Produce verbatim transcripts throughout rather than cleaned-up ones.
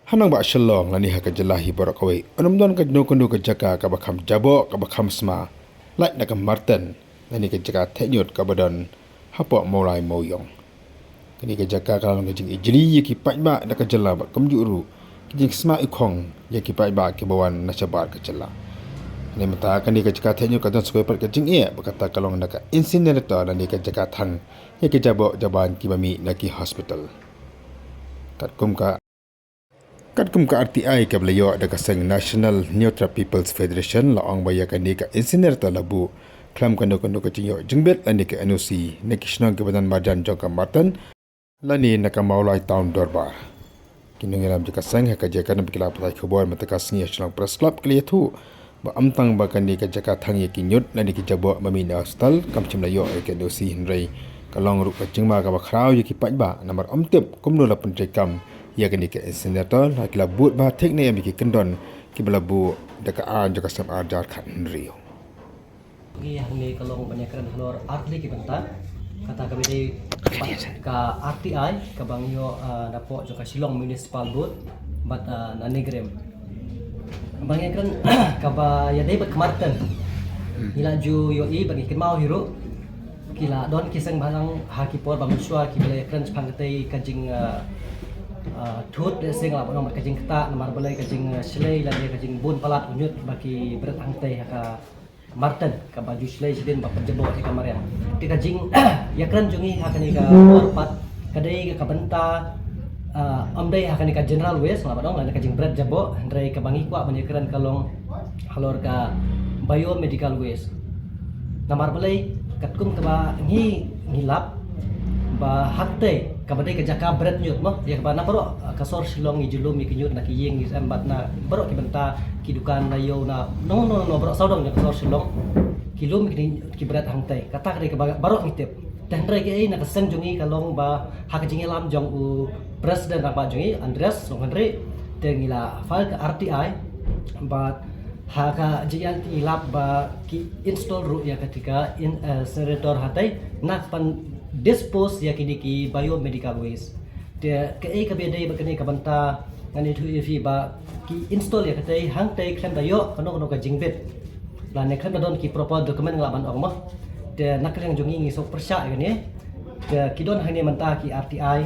Ha nongbah Shillong lane ha ka jylla hi baroh kawei, ym don kano kano ka jaka kaba kham jaboh kaba kham sma lait na ka Marten lane ka jaka theh ñiut kaba don hapoh Mawlai Mawiong. Kane ka jaka ka la long ka jingijli ïa ki paidbah na ka jylla bad kumjuh ruh ka jingsma ikhong ïa ki paidbah kiba wan na shabar ka jylla. Hynrei mynta kane ka jaka theh ñiut ka don sa kawei pat ka jingeh ba kata ka long na ka incinerator lane ka jaka thang ïa ki jaboh jaban kiba mih na ki hospital. Katkum ka Katkum ka R T I kaba la ïoh da ka seng National Hynñiewtrep People's Federation la ong ba ïa kane ka incinerator la buh khlem kano kano ka jingïoh jingbit lane ka N O C na ki shnong kiba don marjan jong ka Marten lane na ka Mawlai Town Dorbar. Ki nongïalam jong ka seng ha ka jaka kaba ki la pathai khubor mynta ka sngi ha Shillong Press Club ki la ïathuh ba ym tang ba kane ka jaka thang ïa ki ñiut lane ki jaboh ba mih na hospital kam shym la ïoh ïa ka N O C, hynrei ka long ruh ka jingma kaba khraw ïa ki paidbah namar ym tip kumno la pyntreikam ïa kane ka incinerator, ha ki la bud bha thik ne em ïa ki kyndon kiba la buh da ka aiñ jong ka seng ar hajar khathynriew. Ngi hangne ka long ban ïakren halor artylli ki bynta. Kata kaba dei ka R T I kaba ngi ïoh, ah, napoh jong ka Shillong Municipal Board bad, ah, na NEIGRIHMS. Ban ïakren kaba ïadei bad ka Marten. Ngi la ju ïohi bad ngi kynmaw hi ruh ki la don ki seng bhalang ha ki por ba mynshuwa kiba la ïakren shaphang katei ka jing, ah, ah, thut, lehse nga lah ban ong bad ka jingktah namar balei ka jing, ah, shlei lane ka jingbun palat u ñiut ba ki bret hangtei ha ka Marten kaba ju shlei shadien ba pynjaboh ïa ka mariang. Te ka jingïakren jong ngi ha kane ka por pat ka dei ka bynta, ah, ym dei ha kane ka general waste nga lah ban ong lane ka jingbret jaboh, hynrei kaba ngi kwah ban ïakren ka long halor ka biomedical waste. Namar balei katkum kaba ngi ngi lap ba hangtei kaba dei ka jaka bret ñiut mo, ïa kaba na baroh, ah, ka sor Shillong ngi ju lum ïa ki ñiut na ki ïing ngi em bad na baroh ki bynta ki dukan na ïew na no no no baroh sawdong na ka sor Shillong ki lum ïa ki bret hangtei. Kata ka dei kaba baroh ngi tip. Te hynrei kaei na ka seng jong ngi ka long ba ha ka jingïalam jong u President rangbah jong ngi Andreas Songhynrih te ngi la file ka R T I bad ha ka jingïaid ngi lap ba ki install ruh ïa kata ka in, eh, incinerator hangtei na ka ban dispose ïa kine ki biomedical waste. Te kaei kaba ïadei bad kane ka bynta ngan ïathuh ïa phi ba ki install ïa katei hangtei khlem da ïoh kano kano ka jingbit lane khlem da don ki proper document nga lah ban ong mo. Te na ka liang jong ngi ngi sngewpyrshah ïa kane. Te ki don hangne mynta ki R T I,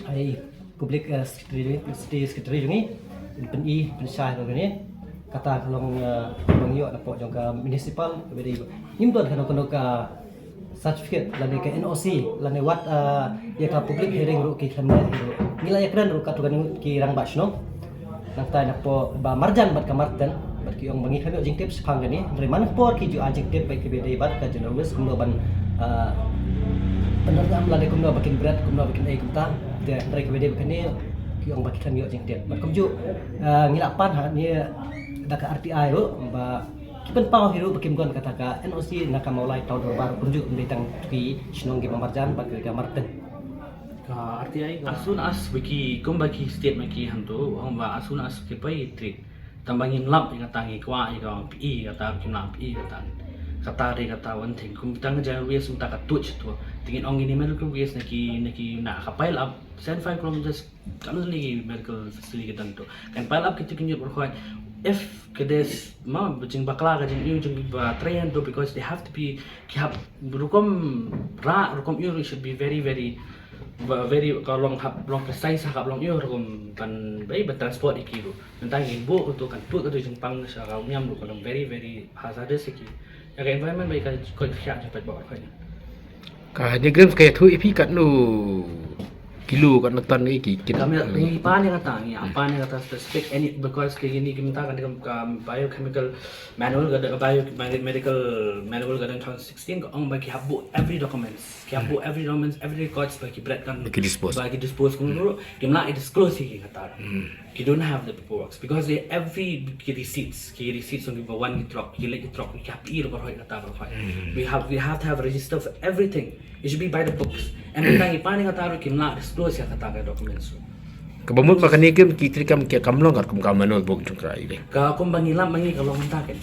ai Public, eh, Secretary, City Secretary jong ngi, pyn-i pynshai ïa kane. Kata ka long, eh, ba ngi ïoh napoh jong ka municipal kaba dei ngim don kano kano ka certificate lane ka N O C lane wat, eh, ïa ka public hearing ruh ki khlem leh ruh. Ngi la ïakren ruh katto katne ki rangbah shnong. Nangta napoh ba marjan bad ka Marten bad ki ong ba ngi khlem ïoh jingtip shaphang kane. Hynrei man ka por ki ju ai jingtip bad ki ba dei bad ka general waste kumno ban, eh, pyndonkam lane kumno ba kin bret kumno ba kin ei kumta. Te hynrei ki ba dei bad kane ki ong ba ki khlem ïoh jingtip. Bad kumjuh, eh, ngi la pan hangne da ka R T I ruh ba ki pynpaw hi ruh ba kim don kata ka N O C na ka Mawlai Town Dorbar kumjuh ym dei tang ki shnong kiba marjan bad ka Marten. Ka R T I ka as soon as ba ki, kumba ki state ma ki hangto, ong ba as soon as ki poi treat. Tang ba ngim lap ïa kata, ngi kwah ïa ka phi kata, kim lap phi kata. Kata dei kata one thing. Kum tang ka general waste mynta ka tuid to. Te ngin ong ïa kine medical waste na ki, na ki na ka pile up seventy-five kilometers. Katno tylli ki medical facility ki don to. Kan pile up kito ki ñiut baroh khoit. If ka dei ma ba jingbakla ka jingïoh jingba train to, because they have to be, ki hap rukom rah rukom ïoh should be very, very, ba very ka long hap long precise ha ka long ïoh rukom ban bai ban transport ïa ki ruh. Mynta ngin buh kato kan put kato jingpang sha ka uniam ruh ka long very, very hazardous ïa ki. Ïa ka environment ba ïa ka koit khia jingpait ba ka koit. Ka NEIGRIHMS ka ïathuh ïa phi katno kilo katno ton ïa ki, ki Ka mel ngi pan ïa kata, ngi pan ïa kata specific any, because ka ïa ni ki mynta ka, ka biochemical manual ka, ka biomedical manual ka don twenty sixteen ka ong ba ki hap buh every documents, ki hap buh every documents, every records ba ki bret kan, ba ki dispose, ba ki dispose kumno ruh, kim lah i disclose ïa ki kata. Ki don't have the paperwork because they every ki receipts, ki receipts jong ki ba wan ki truck, ki leh ki truck, ki hap i ruh baroh kata baroh. We have, we have to have a register for everything. It should be by the books. And mynta ngi pan ïa kata ruh kim lah disclose ïa kata ka documents ruh. Kaba mut ma kane ki, ki treikam ki kam long katkum ka manual book jong ka ïa. Ka kum ba ngi lap ma ngi ka long mynta kan.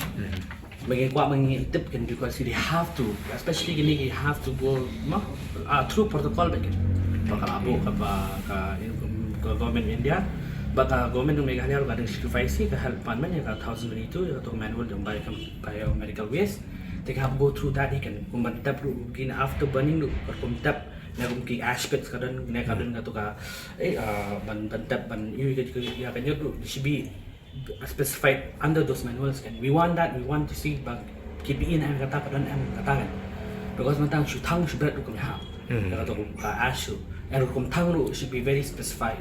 Ba ngi kwah ba ngi tip kan, because they have to, especially kine ki have to go, ma, ah, through protocol ba kan. Ba ka la buh ka ba ka, ka government of India, Ba ka government jong Meghalaya ruh ka dang sacrifice ïa ka health department ïa ka two thousand twenty-two ïa ka to manual jong bio, biomedical waste. Te ka hap go through that hi kan, kumban tep ruh kin after burning ruh ka kum tep, ne kum ki ash pits ka don, ne ka don ka to ka, eh, uh, ban, ban tep ban ïa ka, ïa ka ñiut ruh should be specified under those manuals kan. We want that, we want to see ba ki P E ne em kata ka don em kata kan. Because mynta shu thang shu bret ruh kam hap. Ka to ka ash ruh. Em ruh kum thang ruh should be very specified.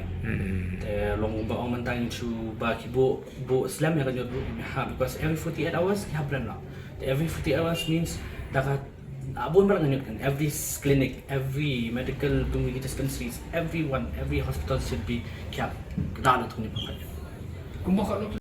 Te long ba ong mynta shu ba ki buh, buh slem ïa ka ñiut ruh kam hap. Because every forty-eight hours ki hap bret noh. Te every forty-eight hours means da ka, ah, bun baroh ka ñiut kan. Every s-, clinic, every medical, tumi ki dispensaries, everyone, every hospital should be ki hap da la tumi pa. Kumba ka